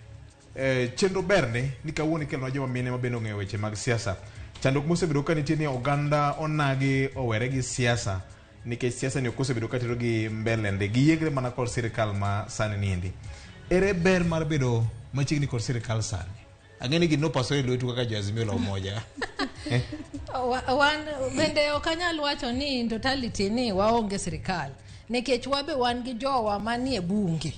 chenro berne ni kawuono ikelonwa joma mine ma bende ong'eyo weche mag siasa. Chandruok mosebedo ka nitie ni oganda onagi owere gi siasa nikech siasa ni ok osebedo ka tero gi mbele ndi giyiegre mana kod sirikal ma sani niendi. Ere ber mar bedo machiegni kod sirikal sani? Ang'e ni gino pasore e lwetu kaka jo Azimio la Umoja. Wan bende ok anyal wacho ni in totality ni waonge sirikal nikech wabe wan gi jowa manie bunge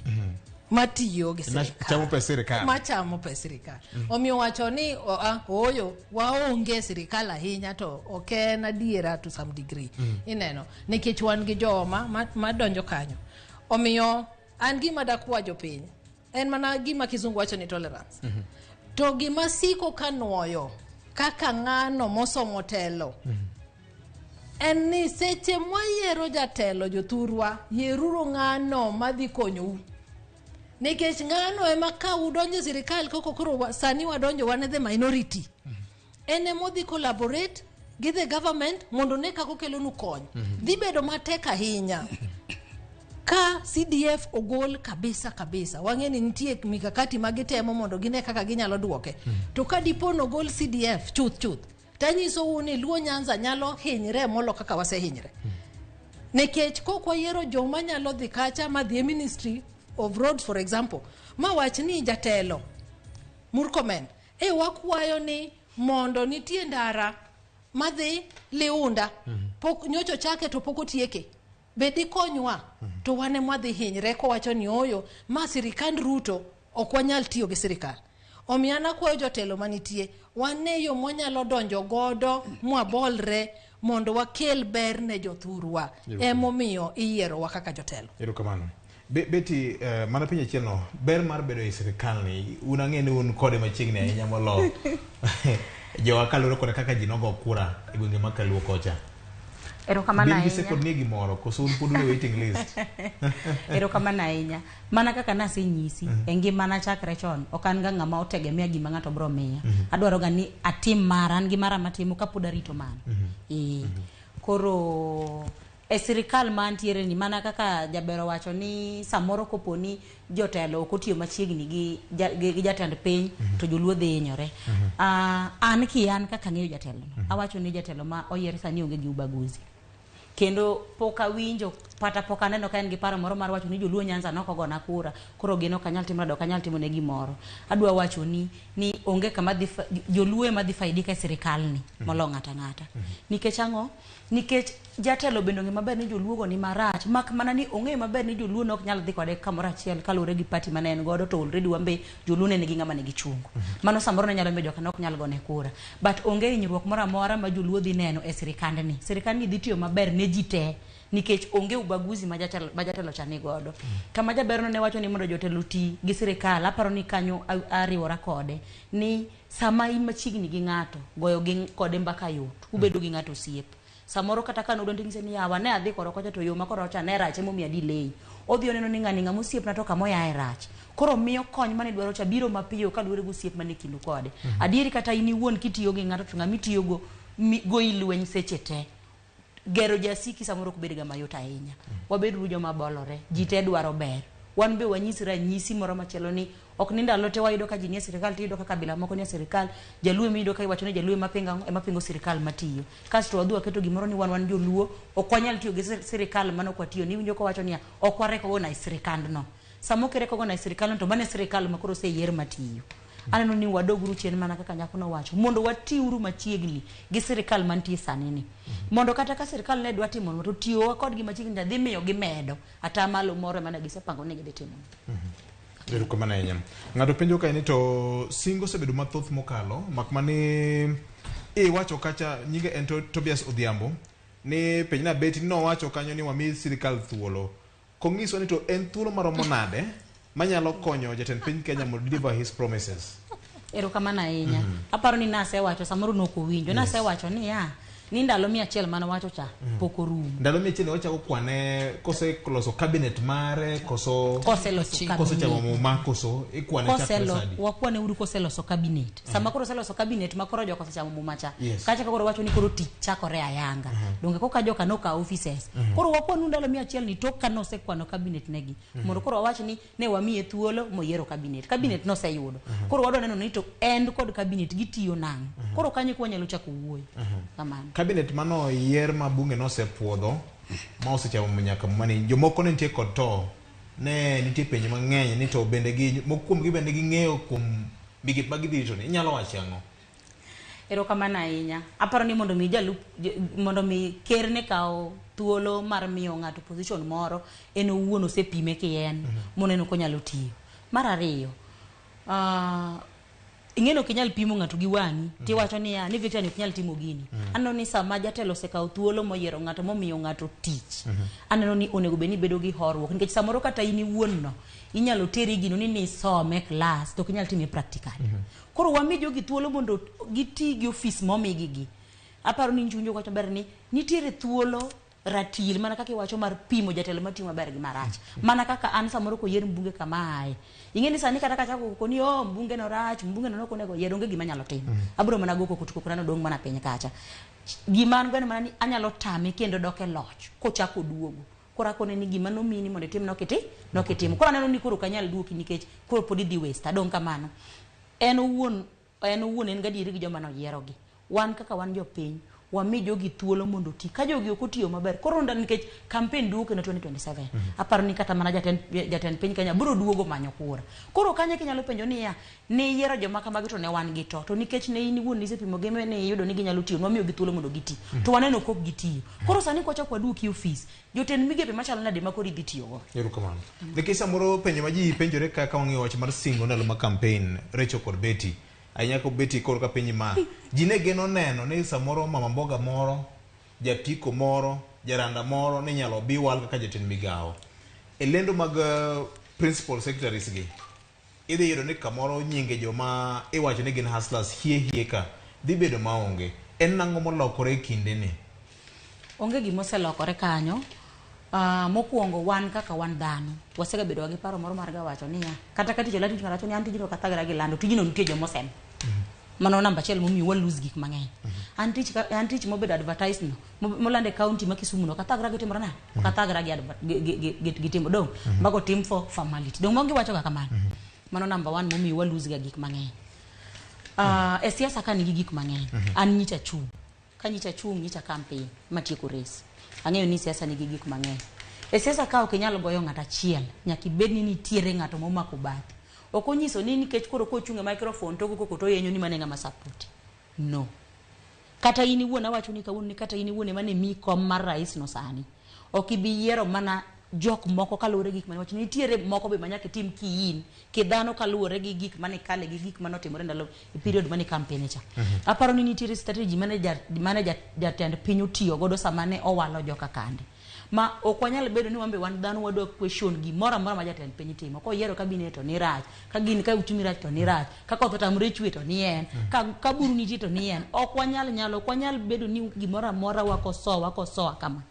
matiyo gi sirikal. Chamo pes sirikal. Machamo pes sirikal. Omiyo wacho ni ooyo waonge sirikal ahinya to ok en adiera to some degree. Ineno nikech wan gi jowa madonjo kanyo. Omiyo an gima dakwa jopiny En mana gima kizungu wacho ni tolerance. To gima siko kanuoyo kaka ng'ano mosomo telo en ni seche mwayiero jatelo jothurwa, yieruru ng'ano madhi konyou. Nikech ng'ano ema ka udonjo e sirikal koko koro sani wadonjo wan e the minority. En emodhi collaborate gi the government mondo ne kaka okelonu kony. Dhi bedo matek ahinya ka CDF ogol kabisa kabisa. Wang'e ni nitie mikakati ma gitemo mondo gine kaka ginyalo duoke. To ka dipo nogol CDF chuth chuth, tanyisou ni Luo Nyanza nyalo hinyre molo kaka wasehinyre. Nikech kok wayiero joma nyalo dhi kacha madhi e Ministry of Roads for example, ma wach ni jatelo Murkomen, e wakwayo ni mondo nitie ndara madhi Liunda, pok nyocha chake to pok otieke. Be dikonywa? To wan ema wadhi hinyre kowacho ni oyo ma sirikand Ruto ok wanyal tiyo gi sirikal. Omiyo an akwayo jotelo manitie, wane yo mwanyalo donjo godo mwabolre mondo wakel ber ne jothurwa. Emomiyo iyierowa kaka jotelo. Erokamano. Betty, mana penjo achiel no, ber mar bedo e sirikal ni, un ang'e ni un kode machiegni ahinya molo jowa kaluwore kod kaka ji nogo kura e gwenge ma Kaluo kocha. Erokamano Bin ahinya. gisekod gimoro, koso un pod un e waiting list? Erokamano ahinya. Mana kaka nasenyisi, e ngimana chakre chon, ok an ga ng'ama otegemea gima ng'ato biro miya. Adwaro ga ni atim mara, an gi mara matimo kapod arito mano. Koro e sirikal ma antiere ni mana kaka jaber owacho ni samoro kopo ni jotelo ok otiyo machiegni gi jatend piny to joluo dhi hinyore. An kian kaka ang'eyo jatelo no, awacho ni jatelo ma oyier sani onge gi ubaguzi. Kendo pok awinjo kata pok aneno ka en gi paro moro mar wacho ni joluo Nyanza nok ogona kura, koro gin ok anyal timo nade, ok anyal timo ne gimoro. Adwa wacho ni onge kama dhi joluo ema dhi faidika e sirikal ni molo ng'ato ang'ata. Nikech ang'o? Nikech jatelo bende ong'eyo maber ni joluo go ni marach, mak mana ni ong'eyo maber ni joluo ne ok nyal dhi kode kamoro achiel kaluwore gi party mane en godo, to already wan be joluo ne nigi ng'ama nigi chungo. Mano samoro ne nyalo miyo joka ne ok nyal gone kura. But onge hinyruok moro amora ma joluo dhi neno e sirikandni. Sirikandni dhi tiyo maber ne ji te nikech onge ubaguzi ma jatelo cha ni godo. Kama jaberno ne wacho ni mondo jotelo oti gi sirikal, aparo ni kanyo ariwora kode ni sama in machiegni gi ng'ato, goyo gi kode mbaka yot, ubedo gi ng'ato osiep. Samoro kata ka nodonjo ting'ise ni yawa ne adhi koro kocha to yo ma koro cha ne rach emomiyo adelay. Odhi oneno ni ng'ani ng'ama osiepna to kama oyae rach. Koro miyo kony mane dwaro cha biro mapiyo kaluwore gi osiep mane kindu kode. Adieri kata in iwuon kitiyo gi ng'ato to ng'ama itiyogo goyi lweny seche te. Gero jasiki samoro ok bed ga mayot ahinya. Wabed joma bolore. Ji te dwaro ber. Wan be wanyis ranyisi moro machielo ni ok ni ndalo te wayudo ka ji nie sirikal tiyudo ka kabila moko nie sirikal, jaluo emiyudo ka iwacho ni jaluo ema pingo ang'o, ema pingo sirikal matiyo. Kasto wadhi waketo gimoro ni wan joluo ok wanyal tiyo gi sirikal mane ok watiyo. Niwinjo kowacho niya ok wa recognize sirikandno. Sama ok recognize sirikandno to mano e sirikal ma koro oseyier matiyo. Aneno ni wadoguru chien mana kaka nyako nowacho mondo watiuru machiegni gi sirikal mantie sani ni. Mondo kata ka sirikal ne dwa timonwa to tiyowa kodgi machiegni to dhi miyo gimedo atamalo moro mane gisepango ni gidhi timo. Erokamano ahinya. Ng'ato penjo kae ni to singo osebedo mathoth mokalo, mak mani iwacho kacha nyinge en Tobias Odhiambo ni penjna Betty nowacho kanyo ni wami sirikal thuolo. Kong'iso ni to en thuolo maromo nade manyalo konyo jatend piny Kenya mondo deliver his promises. Erokamano ahinya. Aparo ni nasewacho samoro nok owinjo. Nasewacho niya ni ndalo 100 mane owacho cha pok orumo. Ndalo 100 wachako kwane kose loso cabinet mare koso Koseloso koso chamo cabinet. muma koso ikwane chakre Koselo sadi. wakwane uru koseloso cabinet. Sama koro oseloso cabinet ma koro joka osechamo muma cha. Yes. Kacha koro wacho ni koro tich chakore ayanga. Donge koka joka nokawo offices. Koro wakwanu ndalo 100 ni tok ka nosekwano cabinet negi. Mondo koro wawach ni ne wamiye thuolo moyiero cabinet. Cabinet noseyudo. Koro wadwa neno ni to en kod cabinet gitiyo nang'o. Koro kanyo kwa wanyalo chako wuoyo. Kamano. Cabinet mano yier ma bunge nosepuodho ma osechamo nyaka mani jomoko ne nitie kod to ne nitie penjo mang'eny ni to bende gi moko kuomgi bende ging'eyo kuom migepe ma gidhi rito ni inyalo wacho ang'o? Erokamano ahinya. Aparo ni mondo mi jalup mondo mi ker ne kaw thuolo mar miyo ng'ato position moro en owuon osepime kien moneno konyalo tiyo. Mar ariyo, Ing'eni ok inyal pimo ng'ato gi wang'i tiwacho niya ni Victor ni ok nyal timo gini. Aneno ni sama jatelo osekawo thuolo moyiero ng'ato momiyo ng'ato tich, aneno ni onego bed ni ibedo gi horuok nikech samoro kata in iwuon no inyalo teri gino ni nisome e klas to ok inyal time practical. Koro wami jogi thuolo mondo giti gi ofis momigi gi. Aparo ni nchunjo wacho maber ni nitiere thuolo ratil mana kaka iwacho mar pimo jatelo matiyo maber gi marach. Mana kaka an samoro koyier mbunge kama aye. Ing'e ni sani kata kachako koni oh mbunge no rach, mbunge no ok onego yier, onge gima anyalo timo. Abiro mana go koko to koko nodong' mana piny kacha. Gima an go en mana ni anyalo tame kendo dok e loch kochako duogo. Koro akone ni gima nomini mondo itim nokitimo. Koro aneno ni koro ok anyal duoki nikech koro pod idhi waste. Adong' kamano. En owuon en owuon en gadieri gi joma noyierogi. Wan kaka wan jopiny, wami jogi thuolo mondo oti. Ka jogi ok otiyo maber, koro ndalo nikech campaign duogo kendo 2027. Aparo ni kata mana jatend piny Kenya biro duogo manyo kura. Koro kanyo kinyalo penjo niya, ne iyiero joma kamagi to ne wan gi to nikech ne in iwuon nisepimo gi ne iyudo ni ginyalo tiyo, nwamiyogi thuolo mondo giti. To waneno kok gitiyo. Koro sani kwachako waduoki e ofis, jotend migepe machalo nade ma koro idhi tiyogo? Erokamano. Nikech samoro penjo ma ji penjore kaka wang'iyo wach mar singo ndalo ma campaign, Rachel kod Betty, ahinya ko Betty koro ka penji ma, ji ne geno neno ni samoro mama mboga moro, jatiko moro, jaranda moro ni inyalo bi wal kaka jatend migawo. E lendo mag principal secretaries gi, idhi yudo ni kamoro nyinge joma iwacho ni gin hustlers hie hie ka dhi bedo maonge. En nang'o molokore e kinde ni? Onge gima oselokore kanyo. Mokwongo wan kaka wan dhano, wasegabedo gi paro moro mar ga wacho niya, kata ka tich olandi tich wacho ni an tijno ok athagra gi lando, tijno nitie joma osem. Mano namba achiel momiyo wa lose gik mang'eny. An tich mobedo advertised no, moland e county ma Kisumu no, ok athagra gi timore nade? Ok athagra gi timo. Dong, mago tim for formality. Dong, mago giwacho ga kamano. Mano namba 1 momiyo wa lose ga gik mang'eny. E siasa ka nigi gik mang'eny, an nyicha chung'. Ka nyicha chung' nyicha campaign matieko race. Ang'eyo ni siasa nigi gik mang'eny. E siasa ka ok inyal goyo ng'ato achiel, nyaka ibed ni nitiere ng'ato momako bathi. Ok onyiso ni nikech koro kochung' e microphone to koko to oyenyo ni mano e ng'ama support. No. Kata in iwuon awacho ni kawuono ni kata in iwuon ema ne miyi kom mar rais no sani. Ok ibi yiero mana jok moko kaluwore gi gik mane wacho. Nitiere moko be manyaka itim kiin, kidhano kaluwore gi gik mane kale gi gik mane otimore ndalo e period mane campaign cha. Aparo ni nitiere strategy mane jatend piny otiyo godo sama ne owalo joka kande. Ma ok wanyal bedo ni wan be wan dhano wadwa question gimoro amora ma jatend piny timo. Koyiero cabinet to ni rach, ka gin ka uchumi rach to ni rach, ka koth otamore chwe to ni en, ka buru nitie to ni en. Ok wanyal nyalo, ok wanyal bedo ni gimoro amora wakosoa kama.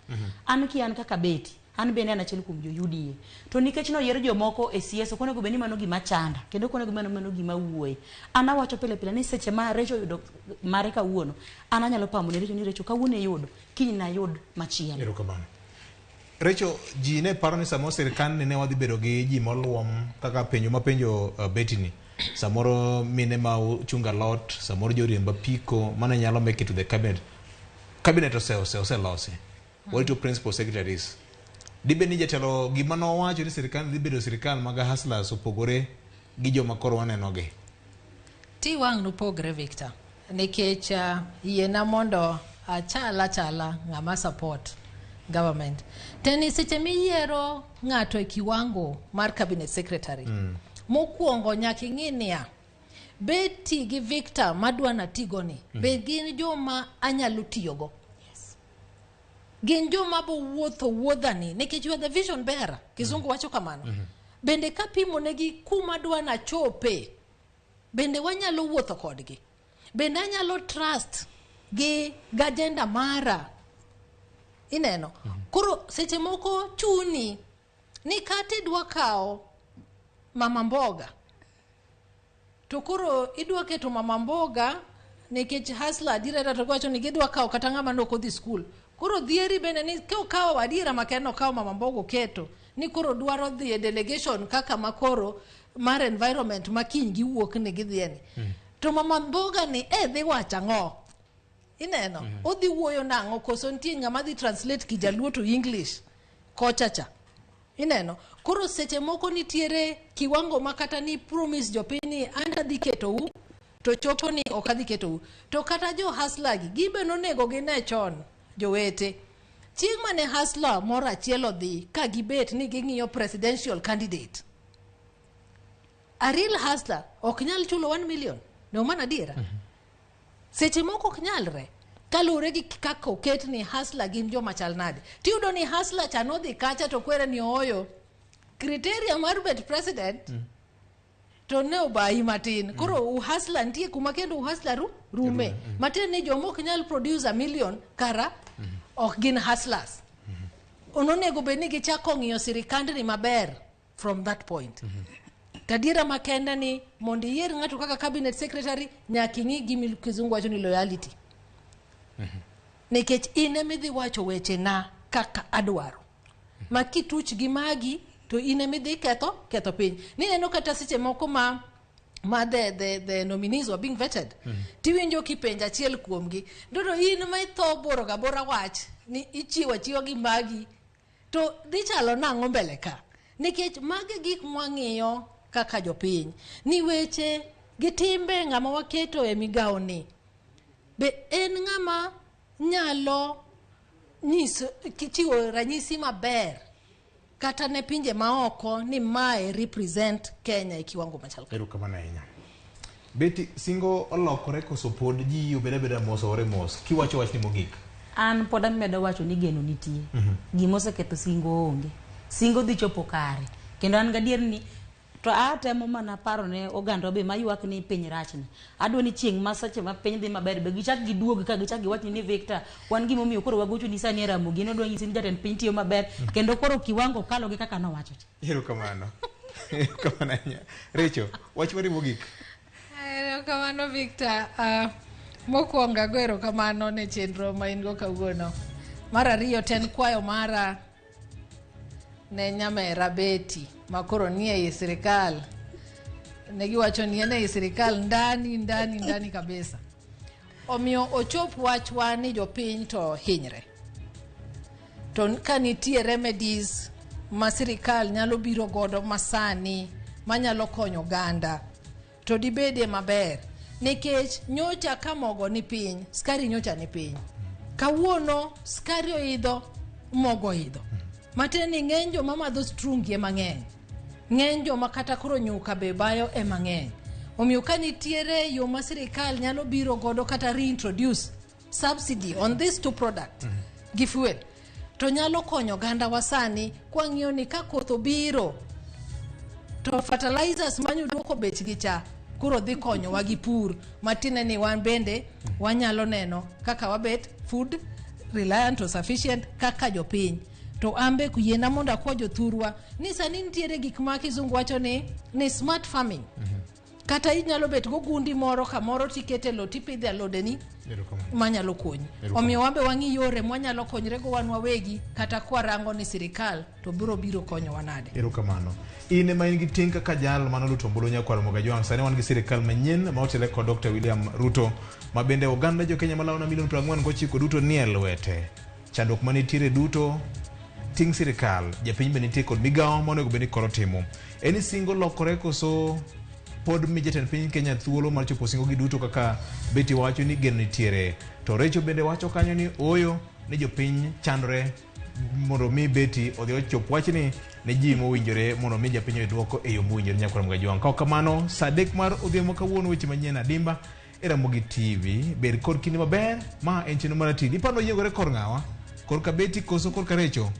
An ki an kaka Betty, an bende an achiel kuom jo UDA. To nikech noyier jomoko e CS, ok onego bed ni mano gima chanda, kendo ok onego bed ni mano gima wuoye. An awacho pile pile ni seche ma Rachel oyudo mare kawuono, an anyalo pamo ne Rachel ni Rachel kawuono iyudo, kiny nayud machielo. Erokamano. Rachel, ji ne paro ni samoro sirkal ni ne wadhi bedo gi ji moluom kaka penjo ma penjo Betty ni. Samoro mine ma chungo alot, samoro joriemb apiko, mane nyalo make it to the cabinet. Cabinet oselosi. Warito principal secretaries. Dibed ni jatelo gima nowacho ni sirkal dhi bedo sirkal mag hustlers opogore gi joma koro waneno gi. Ti wang' nopogre Victor, nikech yiena mondo achala ng'ama support government. Teni seche miyiero ng'ato e kiwango mar cabinet secretary, mokwongo nyaka ing'i niya, Betty gi Victor madwa natigo ni, be gin joma anyalo tiyogo? Gin joma bo wuotho wuodhani, nikech you are the vision bearer. Kizungu wacho kamano. Bende kapimo negi kuma dwa nachope, bende wanyalo wuotho kodgi. Bende anyalo trust gi agenda mara. Ineno? Koro seche moko chuni ni kata idwa kawo mama mboga, to koro idwa keto mama mboga nikech hustler adiera to giwacho ni gidwa kawo kata ng'ama ne ok odhi skul. Koro dhieri bende ni kokawo adiera makende okawo mama mboga oketo ni koro dwaro dhi e delegation kaka makoro mar environment ma kiny giwuok ni gidhiye ni. To mama mboga ni dhi wacho ang'o? Ineno? Odhi wuoyo nang'o koso nitie ng'ama dhi translate kijaluo to English kocha cha. Ineno? Koro seche moko nitiere kiwango ma kata ni promise jopiny ni an adhi ketou to chopo ni ok adhi ketou. To kata jo hustler gi gibe nonego gine chon jowete. Chieng' mane hustler moro achiel odhi ka gibet ni ging'iyo presidential candidate. A real hustler ok nyal chulo 1 million. No mano adiera. Seche moko ok nyalre. Kaluwore gi kaka oket ni hustler gin joma chal nade. Tiyudo ni hustler cha nodhi kacha to kwere ni ooyo. Criteria mar bet president to ne obayi matin. Koro uhustler nitie kuma kendo uhustler rume. Matiende ni joma ok nyal produce a million kara ok gin hustlers. Onego bed ni gichako ng'iyo sirikandni maber from that point. Tadiera makende ni mondo iyier ng'ato kaka cabinet secretary nyaka ing'i gima kizungu wacho ni loyalty. Nikech in emidhi wacho weche na kaka adwaro. Ma kituch gi magi to in emidhi ketho piny. Nineno kata seche moko ma the nominees were being vetted. Tiwinjo kipenjo achiel kuomgi. Ndodo in ma itho boro ga bora wach ni ichiwo achiwa gi magi to dhi chalo nang'o mbele ka? Nikech magi gik mwang'iyo kaka jopiny. Ni weche gi timbe ng'ama waketo e migawo ni be en ng'ama nyalo nyiso chiwo ranyisi maber kata ne pinje maoko ni mae represent Kenya e kiwango machal kama. Erokamano ahinya. Betty, singo olokore koso pod ji obeda abeda mos ore mos kiwacho wachni mogik? An pod amedo wacho ni geno nitie. Gima oseketho singo onge. Singo dhi chopo kare. Kendo an gadier ni to atemo mana paro ne oganda be maywak ni piny rachni. Adwa ni chieng' ma seche ma piny dhi maber be gichak giduog ka gichak giwach ni Victor wan gimomiyo koro wagocho ni sani e Ramogi ne odwa nyisi ni jatend piny tiyo maber kendo koro kiwango kalo gi kaka nowacho cha. Erokamano. Erokamano ahinya. Recho, wach mari mogik. Erokamano Victor. Mokwongo ago erokamano ne chenro ma in go kawuono. Mar ariyo to en kwayo mara ne nyamera Betty ma koro nie ei sirikal. Ne giwacho ni en ei sirikal ndani ndani ndani kabisa. Omiyo ochop wachwa ni jopiny to hinyre. To ka nitie remedies ma sirikal nyalo biro godo masani manyalo konyo oganda to dibedie maber nikech nyocha ka mogo ni piny, skari nyocha ni piny. Kawuono skari oidho, mogo oidho. Matiende ni ng'eny joma madho strungi ema ng'eny. Ng'eny joma kata koro nyuka be bayo ema ng'eny. Omiyo ka nitiere yo ma sirikal nyalo biro godo kata reintroduce subsidy on these two products gi fuel to nyalo konyo oganda wa sani kwang'iyo ni ka koth obiro to fertilizers manyo duoko bechgi cha koro dhi konyowa gi pur matiende ni wan bende wanyalo neno kaka wabet food reliant or sufficient kaka jopiny. To ambe yiena mondo akwa jothurwa ni sani nitiere gik ma kizungu wacho ni smart farming. Kata inyalo bet gogundi moro kamoro tikete lo tipidhe alodeni manyalo konyi. Omiyo wambe wang'i yore mwanyalo konyrego wan wawegi kata kwarango ni sirikal to biro biro konyowa nade. Erokamano. In ema in gi ting' kaka jal manoluto ombulu nyakwar Ramogi Ajwang'. Sani wan gi sirikal manyien ma otele kod Dr. William Ruto ma bende oganda jo Kenya malao na milion 49 duto nie lwete. Chandruok manitiere duto ting' sirikal, japiny be nitie kod migawo monego bed ni koro timo. En ni singo lokore koso pod mi jatend piny Kenya thuolo mar chopo singo gi duto kaka Betty wacho ni geno nitiere. To Recho bende wacho kanyo ni ooyo ni jopiny chandore mondo mi Betty odhi ochop wachni ne ji mowinjore mondo mi japiny oyud duoko e yo mowinjore nyakwar Ramogi Ajwang'. Kaok kamano, sa 3 mar odhiambo kawuono weche manyien adimba e Ramogi TV. Bed kod kinde maber, ma en chenro mar Ratili. Iparo noyiengore kor ng'awa? Kor ka Betty koso kor ka Recho?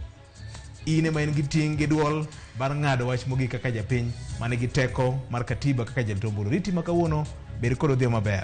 In ema in gi ting' gi duol mar ng'ado wach mogik kaka japiny man gi teko mar katiba kaka jalit ombulu. Riti ma kawuono, bed kod odhiambo maber.